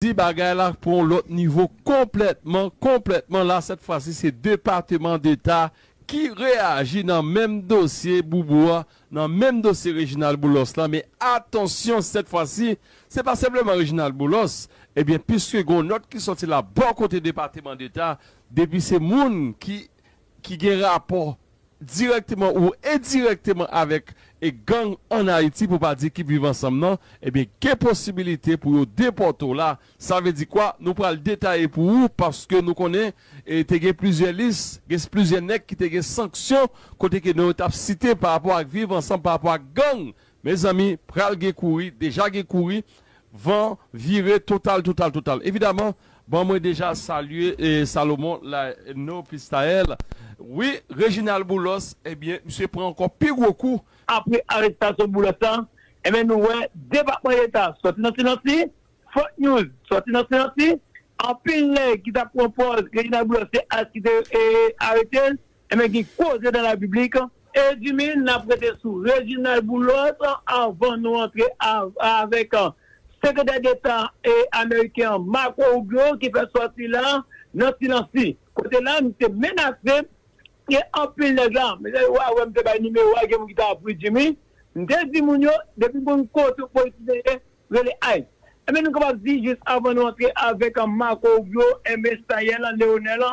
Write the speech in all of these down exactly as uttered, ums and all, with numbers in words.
di bagay la pran yon lòt nivo konplètman, konplètman. La, sèt fwa si, se Depateman Deta ki reyaji nan menm dosye Boubou a, nan menm dosye Reginald Boulos la. Men atansyon, sèt fwa si, se pa senpleman Reginald Boulos. Ebyen, piske gen yon nòt ki sòti la bò kote Depateman Deta, depi se moun ki, ki gen rapò dirèkteman ou endirèkteman avèk e gang ann Ayiti, pou pa di ekip Viv Ansanm nan, ebyen, gen posibilite pou yo depòte w la. Sa vle di kwa? Nou pral detaye pou ou, paske nou konnen e te gen plizyè lis, gen plizyè nèg ki te gen sanksyon, kote ke non yo t ap site pa rapò ak Viv Ansanm, pa rapò ak gang. Mezanmi, pral gen kouri, deja gen kouri, van vire total, total, total. Evidaman, bon, mwen deja salye e Salomon la, no Pistael. Wi, Reginald Boulos, ebyen, misye pran ankò pi gwo kou. Apre arestasyon Boulos la, ebyen, nou wè Depatman Deta sòti nan silans li, Fox News sòti nan silans li, anpil nèg ki t ap pran pòz Reginald Boulos se ICE ki te e, arete l, ebyen, ki koze nan lapiblik. E Jimmy, n ap rete sou Reginald Boulos anvan nou antre a, avèk, a, Sekretè Deta e ameriken an, Marco Rubio, ki fè sòti la nan silans li. Kote la, misye menase, gen anpil nèg la. Mezanmi, w a wè m te bay nimewo a, gen moun ki ta ap ri Jimmy. M te di moun yo, depi m konn kote yon politisyen ye, rele ICE. Ebyen, nou kapab di, jis avan nou antre avèk, a, Marco Rubio, ebyen, Sayèl Leonel,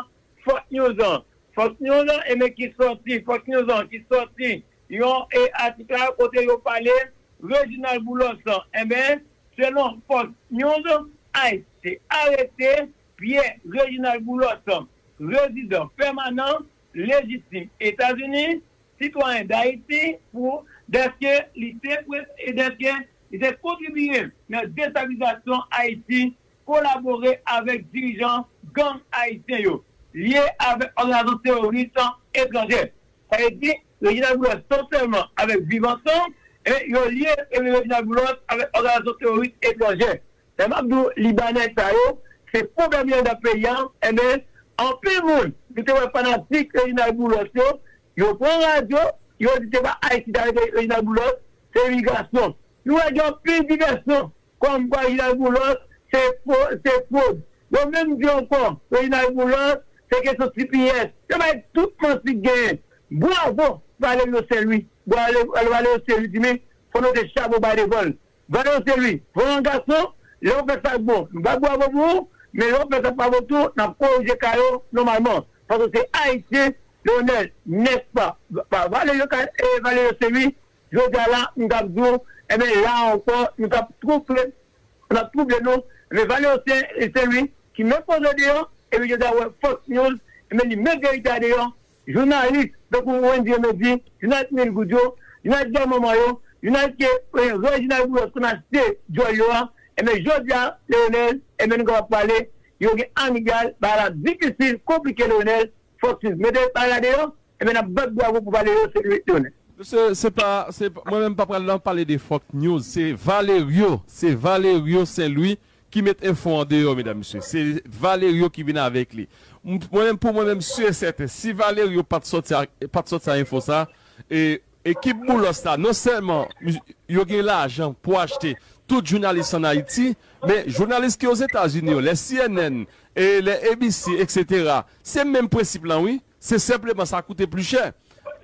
Fox News an. Fox News an, ebyen, ki sòti, Fox News an, ki sòti yon e atik la kote yo pale Reginald Boulos an. Ebyen, selon Fox News, ICE te arete Pierre Reginald Boulos, rezidan pèmanan lejitim Etazini, sitwayen Dayiti, pou dèske li te pre-, e dèske li te kontribiye nan destabilizasyon Ayiti, kolabore avèk dirijan gang ayisyen yo, lye avèk òganizasyon teworis etranjè. Sa vle di, Reginald Boulos, non sèlman avèk Viv Ansanm, e yo lye, e Reginald Boulos avèk òganizasyon teworis etranjè. Lè m ap di w, Libanè sa yo, se pwoblèm yo anndan peyi a, enben, anpil moun, nou te wè fanatik Reginald Boulos yo, yo pran radyo, yo di se pa Ayiti ki arete Reginald Boulos, se imigrasyon. Nou wè gen anpil divèsyon, kòmkwa Reginald Boulos se fo-, se fwod. Yo menm di ankò, Reginald Boulos se kesyon C P S. Yo bay tout manti k genyen. Bravo, Valerio Saint-Louis. Bravo, Valerio Saint-Louis, di men, fò nou te chapo ba devan l. Valerio Saint-Louis, vrèman gason, lè w fè sa k bon, nou ba bravo pou ou, men lè w fè sa k pa bon tou, n ap korije ka yo nòmalman. Paske se Ayisyen, Leonel, nèspa? Pa Valerio ka, e Valerio Saint-Louis, jodi a la, m t ap di w, enben, la ankò, nou t ap twouble, n ap twouble nou, men Valerio Saint-Louis, ki met koze deyò, epi jodi a, wè Fox News, enben, li met verite a deyò, jounalis, tankou Wendy Remedy, jounalis Mil Goud yo, jounalis Dèyè Manman yo, jounalis ke, e, Reginald Boulos konn achte djòl yo a, enben, jodi a, Leonel, enben, nou kapab pale, yo gen amigal, bagay la difisil, konplike, Leonel, Fox News. Mete bagay la deyò, enben, n ap bat bravo pou Valerio Saint-Louis, Leonel. Se, se pa, se pa, mwen menm pa pral nan pale de Fox News, se Valerio, se Valerio Saint-Louis ki met enfo an deyò, medam, mesye. Se Valerio ki vin avèk li. M-, mwen menm, pou mwen menm, si e sèten, si Valerio pa t sòti a, pa t sòti a enfo sa, e, ekip Boulos la, non sèlman, yo gen lajan pou achte tout jounalis ann Ayiti, men jounalis ki Ozetazini yo, lè C N N, e lè A B C, et cetera, se menm prensip lan, wi. Se senpleman sa koute pli chè.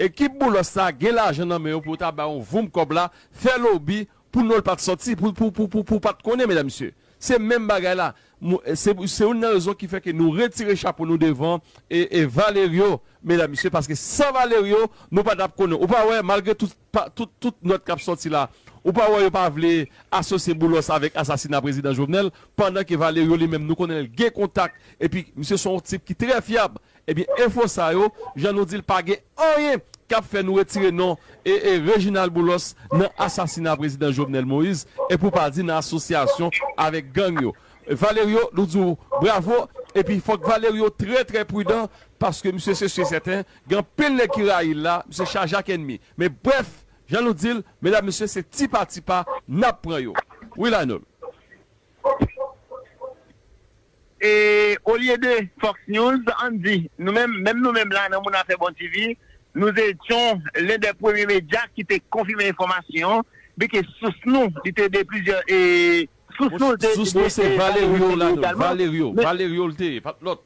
Ekip Boulos la gen lajan nan men yo pou yo ta bay yon voum kòb la, fè lobi pou non l pa t sòti, pou, pou, pou, pou, pou pa t konnen, medam, mesye. Se menm bagay la. Mou-, se, se youn nan rezon ki fè ke nou retire chapo nou devan e, e Valerio, medam, mesye, paske san Valerio, nou pa t ap konnen. Ou pa wè, malgre tout, pa, tout, tout nòt k ap sòti la, ou pa wè yo pa vle asosye Boulos avèk asasina prezidan Jovenel, pandan ke Valerio li menm, nou konnen l gen kontak, epi misye se yon tip ki trè fyab. Ebyen, enfo sa yo, jan nou di l, pa gen anyen k ap fè nou retire non e, e Reginald Boulos nan asasina prezidan Jovenel Moïse, e pou pa di nan asosyasyon avèk gang yo. Valerio, nou di w bravo, epi fòk Valerio trè, trè pridan, paske misye se si e sèten, gen anpil nèg ki rayi l la, misye chaje ak ènmi. Men brèf, jan nou di l, medam, mesye, se ti pa ti pa n ap pran yo. Wi, Laynol. E olye de Fox News, ann di, nou menm, menm nou menm la, nan Moun Afè Bon T V, nous étions l'un des premiers médias ki te konfime enfòmasyon an, byenke sous nou, li te de plizyè, e, Sous nou te, sous nou se Valerio Ladan. Valerio, Valerio l te ye, pa t lòt.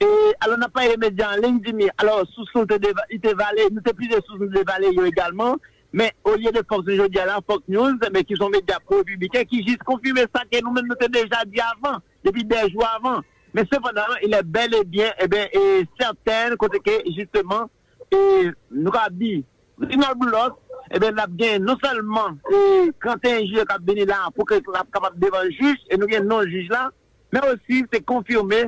E, alò, n ap pale medya an liy, Jimmy. Alò, sous nou te deva-, li te Vale-, nou te plizyè sous nou te Valerio egalman. Men, olye de Fox News jodi a la, Fox News, men ki son medya pro-repibliken, ki jis konfime sa ke nou menm nou te deja di avan, depi de jou avan. Men sepandan, il est bel et bien, e ben, e sèten, kote ke, jisteman, e nou ka di, Reginald Boulos, e ben, l ap gen non sèlman, e trannteyen jiyè k ap vini la, pou ke l ap kapab devan jij, e nou gen non jij la, men osi, se konfime,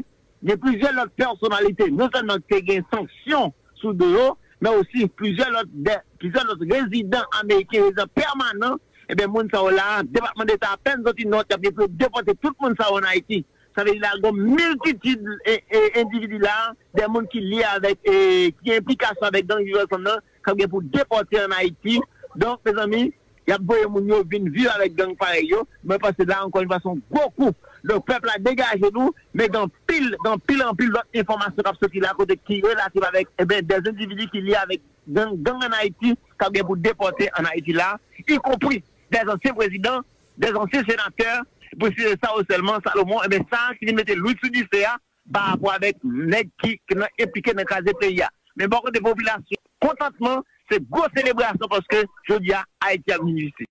gen plizyè lòt pèsonalite, non sèlman ki te gen sanksyon sou do yo, men osi plizyè lòt, de, plizyè lòt rezidan ameriken, rezidan pèmanan, e ben, moun sa yo la, Depatman Deta apèn soti nòt, y ap gen pou yo depòte tout moun sa yo an Ayiti. Sa vle di la, gen miltitid e, e, endividi la, de moun ki lye avèk, e, ki gen enplikasyon avèk gang Viv Ansanm nan, k ap gen pou depòte an Ayiti. Donk, mezanmi, y ap voye moun yo vin viv avèk gang parèy yo. Mwen panse la, ankò yon fwa, se yon gwo kou. Donk, pèp la, degaje nou, men gen anpil, gen anpil, anpil lòt enfòmasyon k ap soti la, kote ki relatif avèk, e ben, de endividi ki lye avèk gang, gang an Ayiti, k ap gen pou depòte an Ayiti la, ikonpri de ansyen prezidan, de ansyen senatè, pou site sa yo sèlman, Salomon, e ben, sa ki vin mete lwil sou dife a, pa rapò avèk nèg ki, ki nan, enplike nan kraze peyi a. Men bò kote popilasyon, kontantman, se gwo selebrasyon paske jodi a, Ayiti ap vin isit.